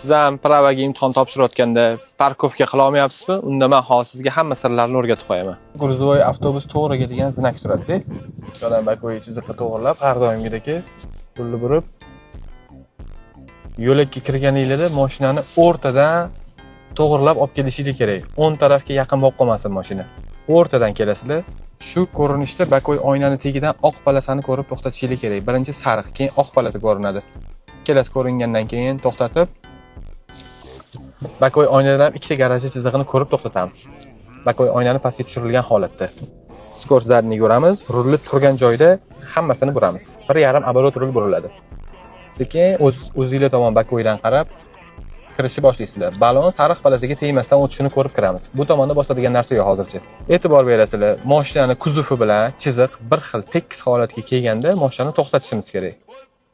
Siz ham права ga imtihon topshirayotganda парковка qila olmayapsizmi? Unda men hozir sizga hamma sirlarni o'rgatib qo'yaman. Грузовой avtobus to'g'riga degan знак turadi. Yo'ldan боковой chiziqqa to'g'rilab, har doimgidek rulni burib yo'lakka kirganinglarda mashinani o'rtadan to'g'rilab olib kelishingiz kerak. O'ng tarafga yaqin bo'lib qolmasin mashina. O'rtadan kelasizlar. Shu ko'rinishda боковой oynani tagidan oq полоса ni ko'rib to'xtatishingiz kerak. Birinchi sariq, keyin oq полоса ko'rinadi. Ikkalasi ko'ringandan keyin to'xtatib, боковой oynadan ham ikkita garajli chizig'ini ko'rib to'xtatamiz. Боковой oynani pastga tushirilgan holatda. Скорость задний ko'ramiz, rulni turgan joyda hammasini buramiz. 1,5 оборот rul buriladi. Sekin o'zinglar tomon боковой dan qarab kirishni boshlaysizlar. Balon sariq полоса ga tegmasdan o'tishini ko'rib kiramiz. Bu tomonda bosadigan narsa yo'q hozircha. E'tibor berasizlar, mashinani kuzovi bilan chiziq bir xil tekis holatga kelganda mashinani to'xtatishimiz kerak.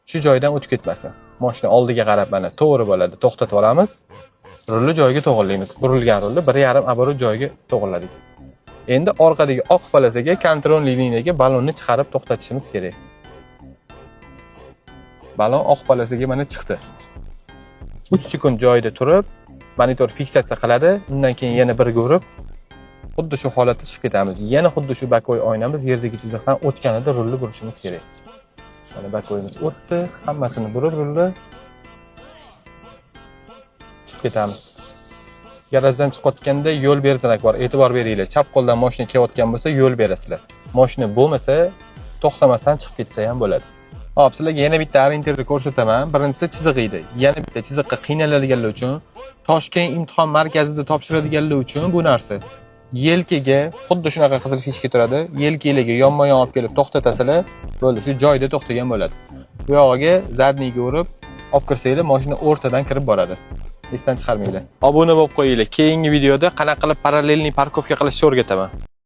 Shu joydan o'tib ketmasin. Mashina oldiga qarab mana to'g'ri bo'ladi, to'xtatib olamiz. Rulni joyiga to'g'rilaymiz. Burilgan rulni 1,5 оборот joyiga to'g'riladik. Endi orqadagi oq полоса ga контроль liniyaga balonni chiqarib to'xtatishimiz kerak. Balon oq полоса ga mana chiqdi. 3 sekund joyida turib, monitor fiksatsiya qiladi. Undan keyin yana birga urib, xuddi shu holatda chiqib ketamiz. Yana xuddi shu боковой oynamiz yerdagi chiziqdan o'tganida rulni burishimiz kerak. Mana боковой imiz o'tdi, hammasini burib rulni chiqib ketamiz. Garajdan chiqayotganda yo'l ber знак bor. E'tibor beringlar. Chap qo'ldan mashina kelayotgan bo'lsa, yo'l berasizlar. Mashina bo'lmasa, to'xtamasdan chiqib ketsa ham bo'ladi. Hop, sizlarga yana bitta orientirni ko'rsataman. Birinchisi chiziq edi. Yana bitta chiziqqa qiynaladiganlar uchun, Toshkent imtihon markazida topshiradiganlar uchun bu narsa. Yelkaga xuddi shunaqa qizil фишка turadi. Yelkalarga yonma-yon olib kelib to'xtatasizlar, bo'ldi, shu joyda to'xtagan bo'ladi. Bu yog'iga задний ga urib olib kirsanglar, mashina o'rtadan kirib boradi. Esdan chiqarmanglar. Obuna bo'lib qo'yinglar. Keyingi videoda qanaqa qilib параллельный парковка qilishni o'rgataman.